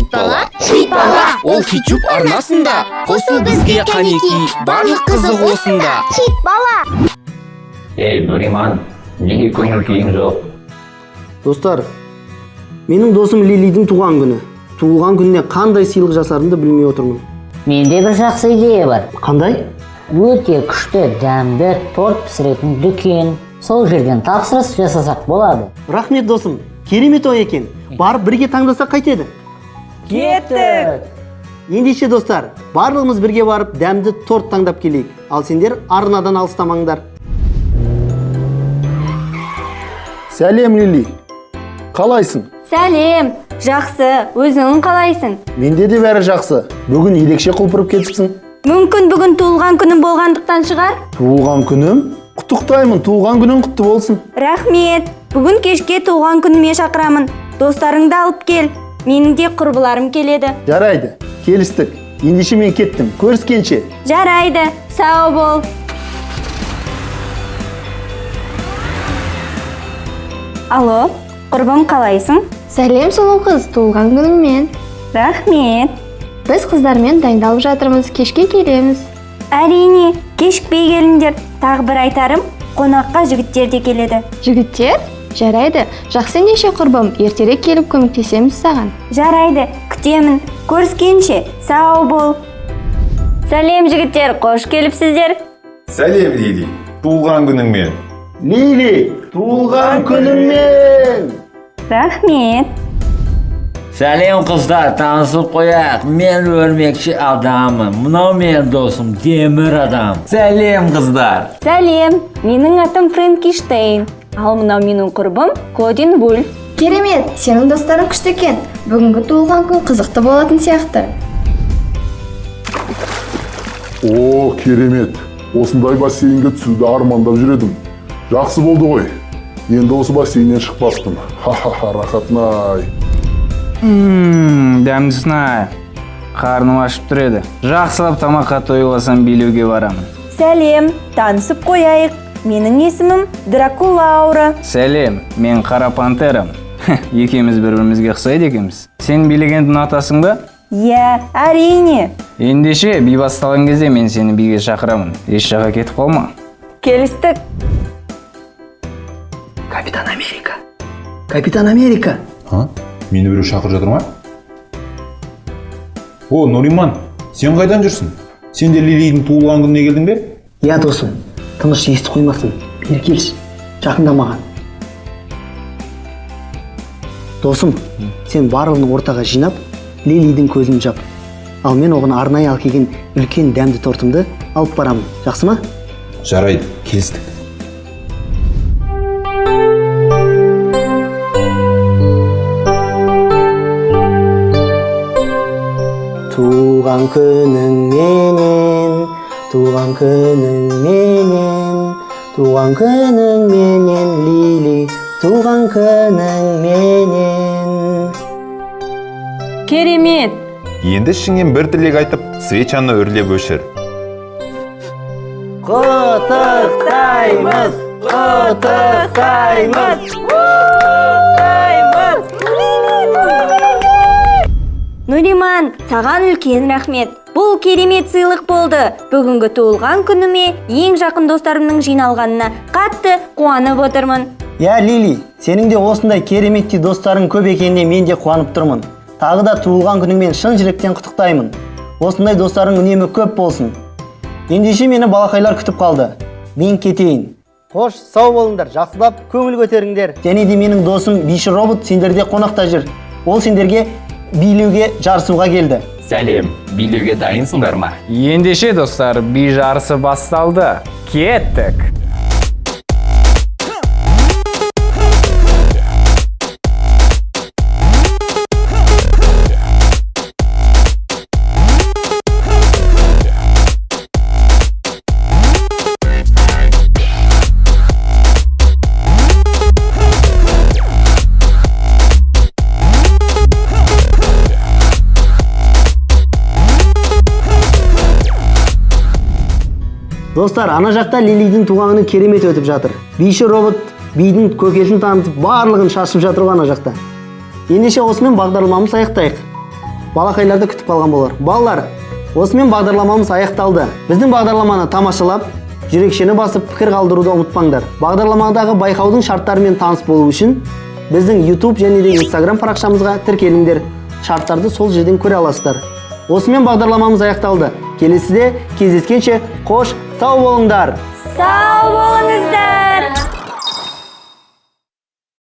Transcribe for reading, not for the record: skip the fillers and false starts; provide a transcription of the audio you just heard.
Хит бала, хит бала, ол Хитюб арнасында. Қосыл бізге, қанеки, барлық қызық осында. Хит бала. Ей, Нұриман, неге көңіл күйің жоқ? Достар, менің досым Лилидің туған күні. Туылған күніне қандай сыйлық жасарымды білмей отырмын. Менде бір жақсы идея бар. Қандай? Өте күшті дәмді торт пісіретін дүкен. Сол жерден тапсырыс жасасақ болады. Рахмет, досым. Керемет ой екен. Барып бірге таңдасақ қайтеді? Кеттік! Ендеше, достар, барлығымыз бірге барып дәмді торт таңдап келейік. Ал сендер арнадан алыстамаңдар. Сәлем, Лили. Қалайсың? Сәлем, жақсы, өзің қалайсың? Менде де бәрі жақсы. Бүгін ерекше құлпырып кетіпсің. Мүмкін, бүгін туылған күнім болғандықтан шығар? Туылған күнім? Құттықтаймын, туылған күнің құтты болсын. Рахмет. Бүгін кешке туылған күніме шақырамын. Достарыңды алып кел. Менің де құрбыларым келеді. Жарайды, келістік. Ендеше мен кеттім. Көріскенше. Жарайды, сау бол. Алло, құрбым, қалайсың? Сәлем, сұлу қыз, туылған күніңмен. Рахмет. Біз қыздармен дайындалып жатырмыз, кешке келеміз. Әрине, кешікпей келіңдер. Тағы бір айтарым, қонаққа жігіттер де келеді. Жігіттер? Жарайды, жақсы ендеше, құрбым, ертерек келіп көмектесеміз саған. Жарайды, күтемін. Көріскенше, сау бол. Сәлем, жігіттер, қош келіпсіздер. Сәлем, Лили, туылған күніңмен. Лили, туылған күніңмен! Рахмет. Сәлем, қыздар, танысып қояйық. Мен өрмекші адаммын. Мынау менің досым темір адам. Сәлем, қыздар! Сәлем, менің атым Фрэнкиштейн. Ал мынау менің құрбым Клодин Вульф. Керемет, сенің достарың күшті екен. Бүгінгі туылған күн қызықты болатын сияқты. О, керемет! Осындай бассейнге түсуді армандап жүр едім. Жақсы болды ғой. Енді осы бассейннен шықпаспын. Ха-ха-ха, рахатын-ай. Дәмдісін ай. Қарным ашып тұр еді. Жақсылап тамаққа тойып алсам, билеуге барамын. Сәлем, танысып қояйық. Менің есімім Дракулаура. Сәлем, мен қара пантерам. Екеуміз бір бірімізге ұқсайды екенбіз. Сен билегенді ұнатасың ба? Иә, әрине. Ендеше, би басталған кезде мен сені биге шақырамын. Еш жаққа кетіп қалма. Келістік. Капитан Америка. Капитан Америка. А? Мені біреу шақырып жатыр ма? О, Нұриман, сен қайдан жүрсің? Сен де Лилидің туылған күніне келдің бе? Иә, досым. Тыныш, естіп қоймасын. Бері келші. Жақында маған. Досым, сен барлығын ортаға жинап, Лилидің көзін жап. Ал мен оған арнайы алып келген үлкен дәмді тортымды алып барамын. Жақсы ма? Жарайды, келістік. Туған күніңменен, туған күніңменен, туған күніңменен, Лили, туған күніңменен. Керемет. Енді ішіңнен бір тілек айтып, свечаны үрлеп өшір. Құттықтаймыз, құттықтаймыз. Нұриман, саған үлкен рахмет. Бұл керемет сыйлық болды. Бүгінгі туылған күніме ең жақын достарымның жиналғанына қатты қуанып отырмын. Иә, Лили, сенің де осындай кереметтей достарың көп екеніне мен де қуанып тұрмын. Тағы да туылған күніңмен шын жүректен құттықтаймын. Осындай достарың үнемі көп болсын. Ендеше мені балақайлар күтіп қалды. Мен кетейін. Қош, сау болыңдар, жақсылап көңіл көтеріңдер. Және де менің досым биші робот сендерде қонақта жүр. Ол сендерге билеуге жарысуға келді. Сәлем, билеуге дайынсыңдар ма? Ендеше, достар, би жарысы басталды. Кеттік! Достар, ана жақта Лилидің туған күні керемет өтіп жатыр. Биші робот бидің көкесін танытып, барлығын шашып жатыр ғой ана жақта. Ендеше осымен бағдарламамызды аяқтайық. Балақайларды күтіп қалған болар. Балалар, осымен бағдарламамыз аяқталды. Біздің бағдарламаны тамашалап, жүрекшені басып, пікір қалдыруды ұмытпаңдар. Бағдарламадағы байқаудың шарттарымен таныс болу үшін біздің YouTube және де Instagram парақшамызға тіркеліңдер. Шарттарды сол жерден көре аласыздар. Осымен бағдарламамыз аяқталды. Келесіде кездескенше қош сау болыңдар. Сау болыңыздар!